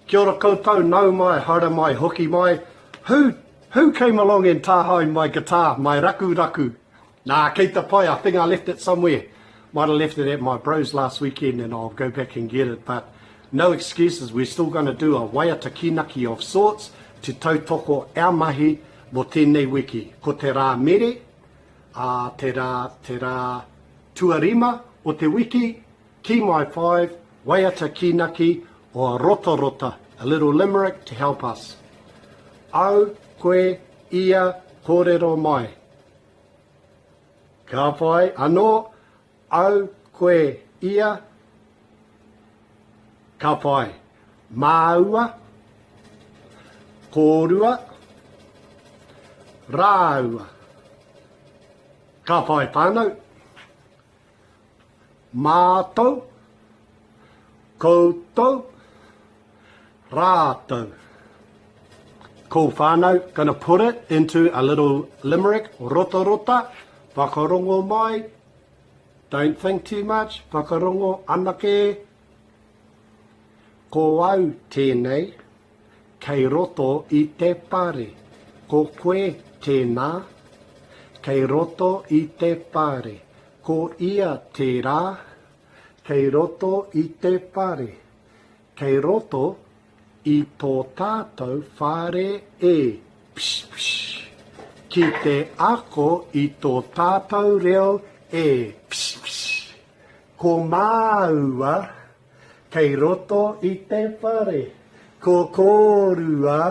Kia ora koutou, nau mai, haere mai, hoki mai. Who, who came along and tāhae my guitar, my rakuraku? Nā, kei te pai, I think I left it somewhere. Might have left it at my bro's last weekend and I'll go back and get it, but no excuses, we're still gonna do a waiata kīnaki of sorts to tautoko our mahi mō tēnei wiki. Ko te rā mere, ā, te rā, te rā tuarima o te wiki, Ki my 5, waiata kīnaki or rotarota, a little limerick to help us. Au, koe, ia, kōrero mai. Ka whai anō, au, koe, ia, ka whai. Māua, kōrua, rāua. Ka whai whānau. Mātou, koutou, rātou. Cool whānau, gonna put it into a little limerick, rotarota, whakarongo mai, don't think too much, whakarongo anake, ko au tēnei, kei roto i te whare, ko koe tēnā, kei roto i te whare, ko ia tērā, kei roto i te whare, kei roto i tō tātou whare e, psh psh, ki te ako i tō tātou reo e, psh psh, ko māua, Kei roto i te whare. Ko kōrua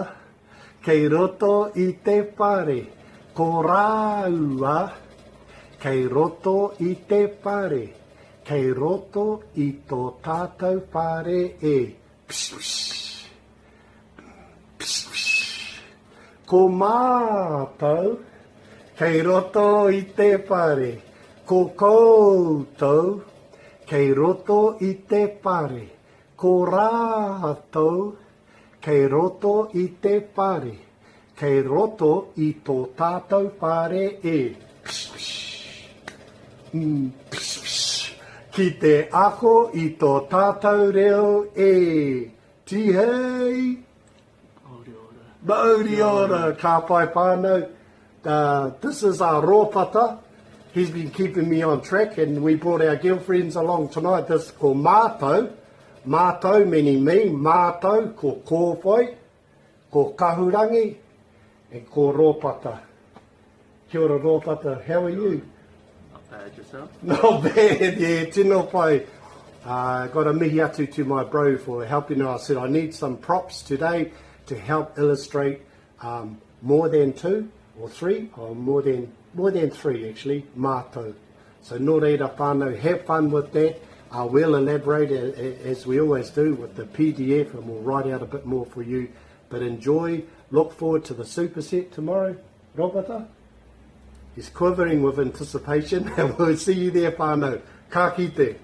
kei roto i te whare. Ko rāua kei roto i te whare. Kei roto i tō tātou whare e. Psh psh. Psh psh. Ko mātou kei roto i te whare. Ko koutou Kei roto i te whare. Ko rātou kei roto i te whare. Kei roto i tō tātou whare e. Psh psh. Mm, psh psh. Ki te ako i tō tātou reo e. Tihei! Mauri ora. Mauri ora, ka pai whānau. Uh, this is our Rōpata. He's been keeping me on track and we brought our girlfriends along tonight. This ko mātou, mātou meaning me, mātou ko Kōwhai, ko Kahurangi, and ko Rōpata. Kia ora Rōpata, how are you? Not bad yourself? Not bad, yeah, tino pai. Uh, got a mihi atu to my bro for helping. I said I need some props today to help illustrate um, more than two or three, or more than more than three actually, mātou. So nō reira whānau, have fun with that. Uh, we'll elaborate as we always do with the PDF and we'll write out a bit more for you. But enjoy, look forward to the superset tomorrow. Robata? He's quivering with anticipation and we'll see you there whānau. Ka kite.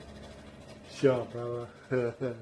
Sure, brother.